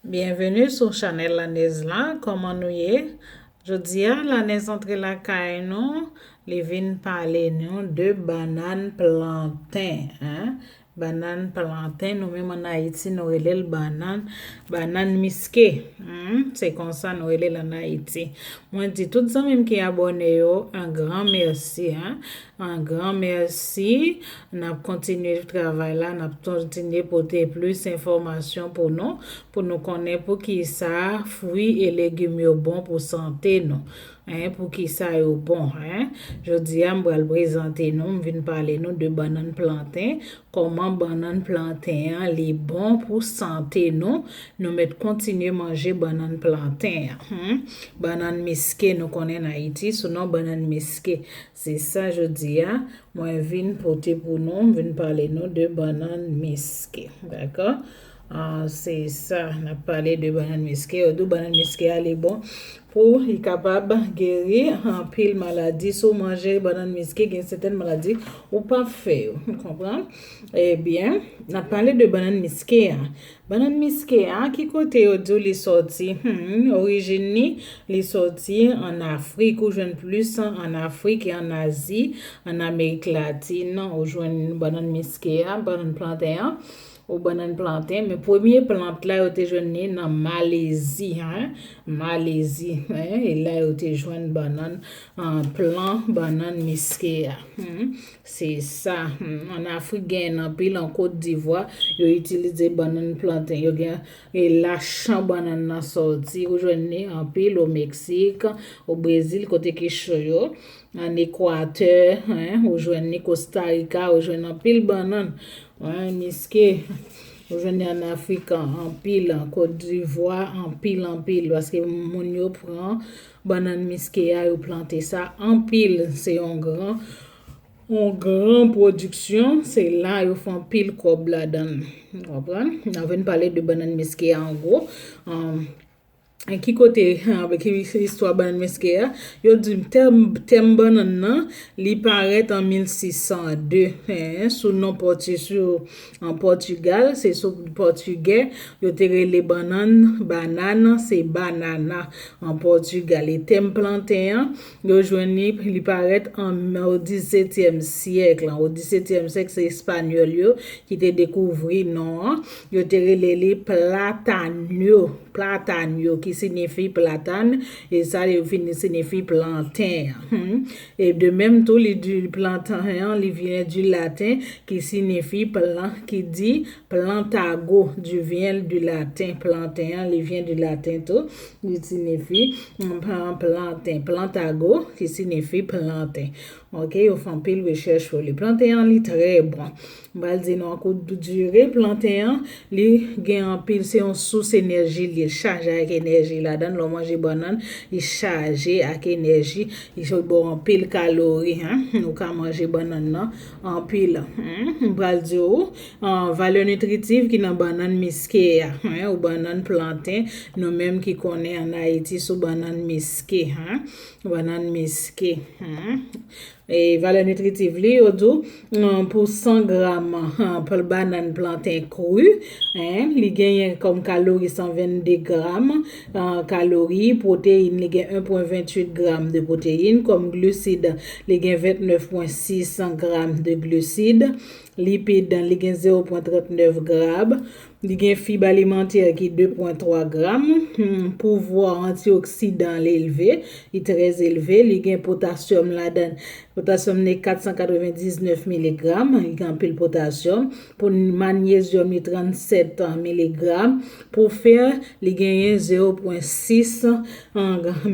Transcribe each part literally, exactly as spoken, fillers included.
Byenveni sou chanèl Lanez la. Kòman nou ye? Jodi a, Lanez antre lakay nou, li vin pale nou de bannann planten, en. Bannann planten, nou menm ann Ayiti, nou rele l bannann, bannann miske. Hmm, se konsa nou rele l ann Ayiti. Mwen di tout zanmi m ki abòne yo, un grand merci, en. Un grand merci. N ap kontinye travay la, n ap kontinye pote plis enfòmasyon pou nou, pou nou konnen poukisa fwi e legim yo bon pou sante nou. En, poukisa yo bon, en. Jodi a, m pral prezante nou, m vin pale nou de bannann planten, kòman bannann planten an, li bon pou sante nou. Nou mèt kontinye manje bannann planten an. Hmm? Bannann miske, nou konnen Ayiti, sou non bannann miske. Se sa jodi a, mwen vin pote pou nou, m vin pale nou de bannann miske. Dakò? Ah, se sa, n ap pale de bannann miske. Yo di w bannann miske a, li bon pou li kapab geri anpil maladi. Si w manje bannann miske, gen sètèn maladi ou p ap fè yo. Ou konprann? Ebyen, n ap pale de bannann miske a. Bannann miske a, ki kote yo di w li sòti? Hmm, orijin li, li sòti ann Afrik. Ou jwenn plis ann Afrik e ann Azi, ann Amerik Latin. Ou jwenn bannann miske a, bannann planten an, ou bannann planten. Men premye plant la, yo te jwenn li nan Malezi, en. Malezi, en. E la, yo te jwenn bannann, ah, plan bannann miske a. Hmm. Se sa. Hmm. Ann Afrik, gen anpil, an Kot Divwa, yo itilize bannann planten. Yo gen, e la chan bannann nan sòti. Ou jwenn li anpil o Meksik, o Brezil, kote ki cho yo. Ann Ekwatè, en, ou jwenn li Kosta Rika, ou jwenn anpil bannann. Wi, miske, ou jwenn li ann Afrik, anpil, an Kot Divwa, anpil, anpil, paske moun yo pran bannann miske a, yo plante sa anpil. Se yon gran, yon gran pwodiksyon, se la yo fè anpil kòb ladan l. Ou konprann? N ap vin pale de bannann miske a an gwo. An, ki kote, an, ki istwa bannann miske a? Yo di tèm, tèm bannann nan, li parèt an mil sis san de, en, sou non pòti-, sou, an Pòtigal, se sou pòtigè, yo te rele bannann, banana, se banana, an Pòtigal. E tèm planten an, yo jwenn li, li parèt an, o disetyèm syèk, o disetyèm syèk, se Espanyòl yo ki te dekouvri non an. Yo te rele li platanyo, platanyo, ki siyifi platan, e sa yo vin siyifi planten an. Hmm. E de menm tou, li di planten an, li vyen di laten, ki siyifi plan, ki di plantago, di vyen di laten, planten an, li vyen di laten tou, li siyifi, mm, plan-, planten, plantago, ki siyifi planten. Ok, yo fè anpil rechèch sou li. Planten an, li trè bon. M pral di nou an kout dire, planten an, li gen anpil, se yon sous enèji, li chaje ak enèji ladan l. Lè w manje bannann, li chaje ak enèji, li ba w anpil kalori, en. Ou ka manje bannann nan anpil. Hmm, m pral di w, ah, valè nitritif ki nan bannann miske a, en, ou bannann planten, nou menm ki konnen ann Ayiti sou bannann miske, en. Bannann miske, en. E valè nitritif li, yo di w, mm, pou san gram, ah, pou bannann planten kri, en, li genyen kòm kalori san vennde gram, ah, kalori, pwoteyin, li gen en pwen venntuit gram de pwoteyin, kòm glisid, li gen vennèf pwen sis gram de glisid, lipid, li gen zewo pwen trannèf gram, li gen fib alimantè ki de pwen twa gram, hmm, pouvwa antioksidan li elve, li trè elve, li gen potasyòm ladan, potasyòm li kat san katrevendiznèf miligram, li gen anpil potasyòm, pou manyezyòm li trannsèt miligram, pou fè li genyen zewo pwen sis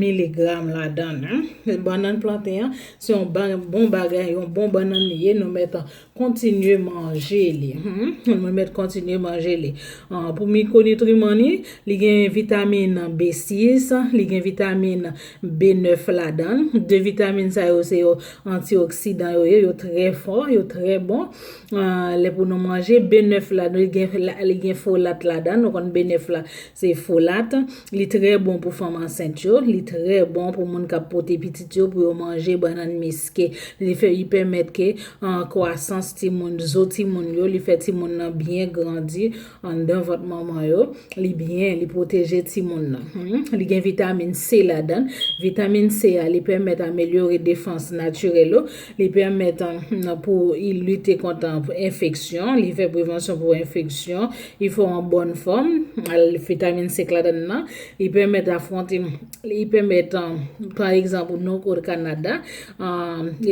miligram ladan, en. Bannann planten an, se yon ba-, bon bagay, yon bon bannann li ye, nou mèt kontinye manje li. Hmm, mwen mèt kontinye manje li. Ah, pou mikwonitriman li, li gen vitamin B sis, li gen vitamin B nèf ladan l. De vitamin sa yo, se yo antioksidan yo ye, yo trè fò, yo trè bon. Ah, lè pou nou manje, B nèf la, li gen, la, li gen folat ladan l. Nou konn B nèf la, se folat. Li trè bon pou fanm ansent yo, li trè bon pou moun k ap pote pitit yo, pou yo manje bannann miske. Li fè, li pèmèt ke, ah, kwasans timoun zo timoun yo, li fè timoun nan byen grandi anndan vant manman yo. Li byen, li pwoteje timoun nan. Hmm. Li gen vitamin C ladan. Vitamin C a, li pèmèt amelyore defans natirèl ou. Li pèmèt, hmm, pou li lite kont enfeksyon. Li fè prevansyon pou enfeksyon. Li fè w an bòn fòm. Al, vitamin C k ladan nan. Li pèmèt afwonte, li pèmèt, pa egzanp, nou o Kanada,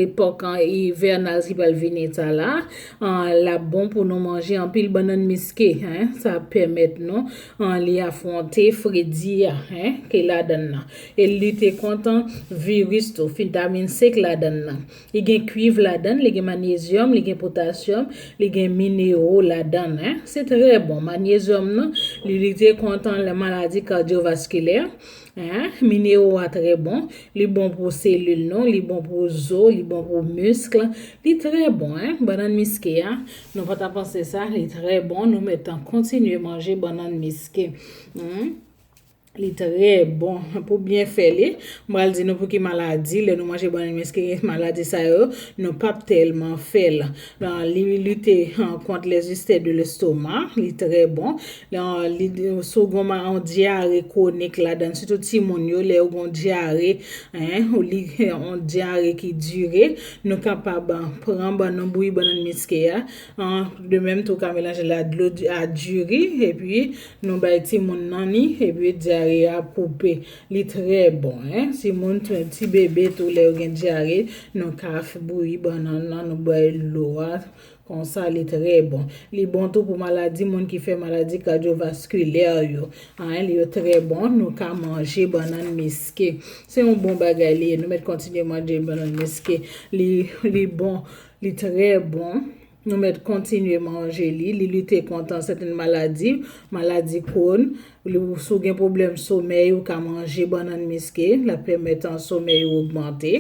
epòk ivènal ki pral vini sa la, l ap bon pou nou manje anpil bannann miske, en, sa ap pèmèt nou, en, li afwonte fredi a, en, ki ladan nan. E l lite kont viris tou, vitamin C k ladan nan. Li gen kwiv ladan, li gen manyezyòm, li gen potasyòm, li gen minero ladan, en. Se trè bon. Manyezyòm nan, li lite kont maladi kadyovaskilè. Hein? Minero a trè bon. Li bon pou selil nou, li bon pou zo, li bon pou misk. Li trè bon, hein? Bannann miske a, nou pa ta panse sa, li trè bon. Nou mèt kontinye manje bannann miske. Hmm? Li trè bon. Pou byen fè li, m pral di nou pou ki maladi, lè nou manje bannann miske, maladi sa yo, nou p ap tèlman fè l. Li lite, hein, kont les ulcères de l'estomac, li trè bon. Li, si w gen yon dyare kwonik ladan, sitou timoun yo, lè yo gen dyare, hein, ou li, yon dyare ki dire, nou kapab pran bannann, bouyi bannann miske a, hein, de menm tou ka melanje l a dlo di- a diri, epi nou bay timoun nan li, epi dyare a koupe. Li trè bon, hein. Timoun, ti bebe tou, lè yo gen dyare, nou ka f- bouyi bannann nan, nou bay dlo a. Konsa, li trè bon. Li bon tou pou maladi, moun ki fè maladi kadyovaskilè yo. Hein, li yo trè bon, nou ka manje bannann miske. Se yon bon bagay li ye. Nou mèt kontinye manje bannann miske. Li, li bon, li trè bon. Nou mèt kontinye manje li. Li lite kont sèten maladi, maladi Crohn. Li, si w gen pwoblèm somèy, ou ka manje bannann miske. L ap pèmèt an somèy ou ogmante.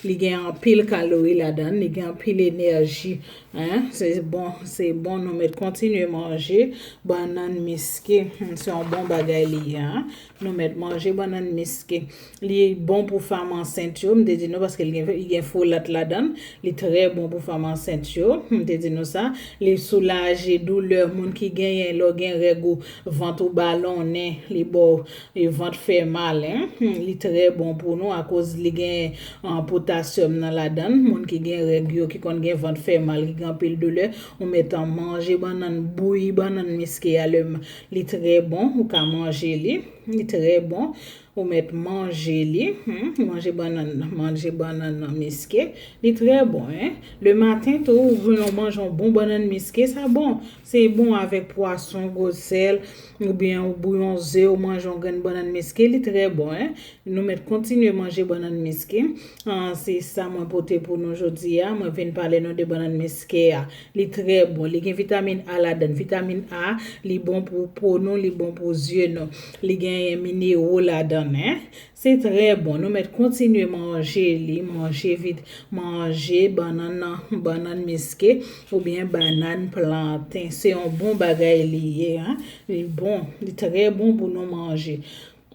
Li gen anpil kalori ladan, li gen anpil enèji. Hein? Se bon, se bon, nou mèt kontinye manje bannann miske. Hmm, se yon bon bagay li ye, hein? Nou mèt manje bannann miske. Li bon pou fanm ansent yo, m te di nou, paske li gen, li gen folat ladan. Li trè bon pou fanm ansent yo, m te di nou sa. Li soulaje doulè moun ki genyen lè w gen règ ou vant ou balonnen, li ba w, e, vant fè mal, hein. Hmm, li trè bon pou nou akoz li gen, an, potasyòm nan ladan. Moun ki gen règ yo, ki konn gen vant fè mal, ki gen anpil doulè, ou mèt an manje bannann, bouyi bannann miske a, li trè bon, ou ka manje li, li trè bon. Ou mèt manje li, hmm, manje bannann, manje bannann nan miske. Li trè bon, hein. Le maten tou, ou vin ou manje yon bon bannann miske, sa bon. Se bon avèk pwason, gwosèl, oubyen ou bouyon ze, ou manje yon grenn bannann miske, li trè bon, hein. Nou mèt kontinye manje bannann miske. Ah, se sa mwen pote pou nou jodi a. Mwen vin pale nou de bannann miske a. Li trè bon. Li gen vitamin A ladan. Vitamin A, li bon pou po nou, li bon pou zye nou. Li genyen minero ladan, hein. Se trè bon. Nou mèt kontinye manje li, manje vit, manje bannann nan, bannann miske oubyen bannann planten. Se yon bon bagay li ye, hein. Li bon, li trè bon pou nou manje.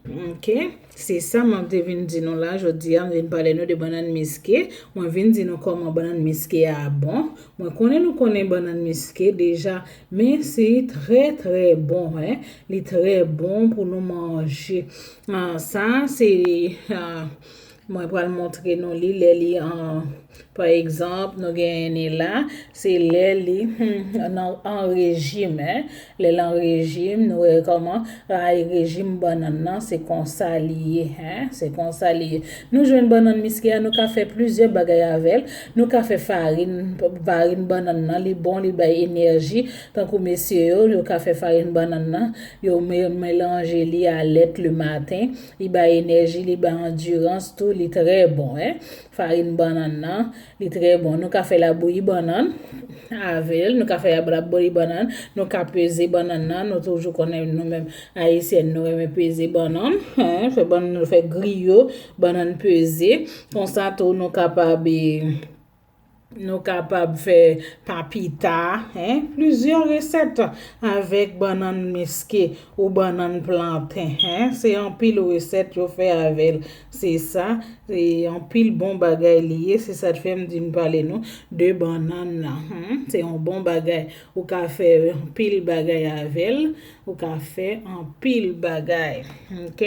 Ok, se sa mwen te vin di nou la jodi a, m vin pale nou de bannann miske. Mwen vin di nou kòman bannann miske a bon. Mwen konnen nou konnen bannann miske deja, men se trè, trè bon, hein. Li trè bon pou nou manje. Ah, sa, se, ah, mwen pral montre nou li lè li an, pa egzanp, nou genyen li la, se lè li, hmm, nan, an rejim, hein. Lè l an rejim, nou wè kòman, ay, rejim bannann nan, se konsa li ye, hein. Se konsa li ye. Nou jwenn bannann miske a, nou ka fè plizyè bagay avè l. Nou ka fè farin, farin bannann nan, li bon, li bay enèji. Tankou mesye yo, yo ka fè farin bannann nan, yo me- melanje li a lèt le maten. Li bay enèji, li bay andirans tou, li trè bon, hein. Farin bannann nan, li trè bon. Nou ka fè labouyi bannann avè l, nou ka fè labouyi bannann, nou ka peze bannann nan, nou toujou konnen nou menm Ayisyèn, nou renmen peze bannann, hein, fè bannann, fè griyo, bannann peze. Konsa tou, nou kapab, e, Nou kapab fè papita, hein, plizyè resèt avèk bannann miske ou bannann planten, hein. Se anpil resèt yo fè avè l. Se sa, se anpil bon bagay li ye. Se sa k fè m di n pale nou de bannann nan. Hmm, se yon bon bagay. Ou ka fè anpil bagay avè l. Ou ka fè anpil bagay. Ok?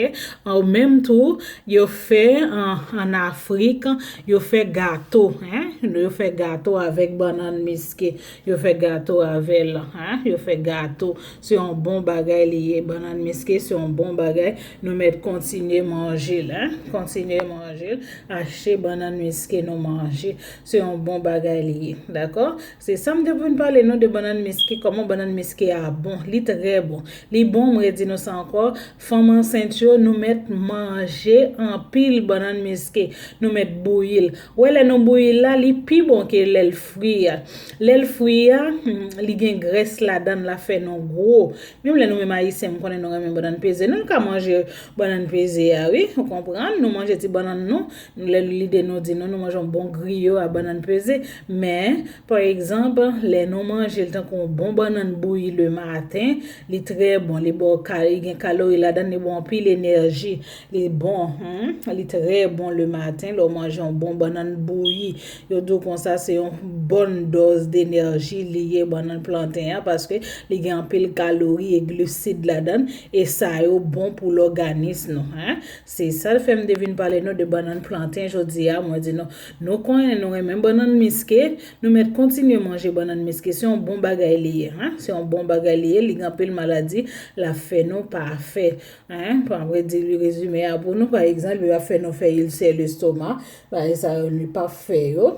An menm tou, yo fè an, an Afrik, yo fè gato, hein? Yo fè gato avèk bannann miske. Yo fè gato avè l, hein? Yo fè gato. Se yon bon bagay li ye. Bannann miske, se yon bon bagay. Nou mèt kontinye manje l, hein? Kontinye manje l. Achte bannann miske nou manje. Se yon bon bagay li ye. Dakò? Se sa m te vin pale nou de bannann miske, kòman bannann miske a bon. Li trè bon. Li bon, m redi nou sa ankò. Fanm ansent yo, nou mèt manje anpil bannann miske. Nou mèt bouyi l. Ou wè lè nou bouyi l la, li pi bon ke lè l fri a. Lè l fri a, hmm, li gen grès ladan l, l ap fè nou gwo. Menm lè nou menm Ayisyen, m konnen nou renmen bannann peze. Nou, nou ka manje bannann peze a, wi. Ou konprann? Nou manje ti bannann nou. Lè lide nou di nou, nou manje yon bon griyo a bannann peze. Men, pa egzanp, lè nou manje l tankou yon bon bannann bouyi le maten, li trè bon, li ba w ka-, li gen kalori ladan l, li ba w anpil enèji, li bon, hmm, li trè bon le maten, lè w manje yon bon bannann bouyi. Yo di w konsa se yon bòn dòz denèji li ye, bannann planten an, paske li gen anpil kalori e glisid ladan l, e sa yo bon pou lòganis nou, hein. Se sa l fè m te vin pale nou de bannann planten jodi a, mwen di nou, nou konnen nou renmen bannann miske, nou mèt kontinye manje bannann miske, se yon bon bagay li ye, hein? Se yon bon bagay li ye, li gen anpil maladi, l ap fè nou pa fè, hein? Pou m ap redi rezime a pou nou, pa egzanp, li ap fè nou fè ilsè lestoma, bagay sa yo li p ap fè yo,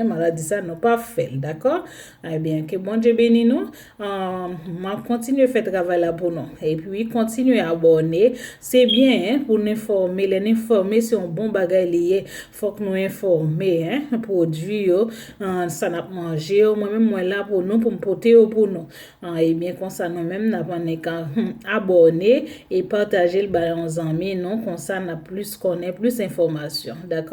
maladi sa nou p ap fè l, dakò? Ebyen, ke Bondye beni nou. Ahn, m ap kontinye fè travay la pou nou. Epi, kontinye abòne. Se byen, en, pou n enfòme. Lè n enfòme, se yon bon bagay li ye. Fòk nou enfòme, en, pwodui yo, ahn, sa n ap manje yo. Mwen menm, mwen la pou nou, pou m pote yo pou nou. Ahn, ebyen, konsa nou menm, n ap annik, hmm, abòne e pataje l bay yon zanmi nou. Konsa, n ap plis konnen, plis enfòmasyon. Dakò?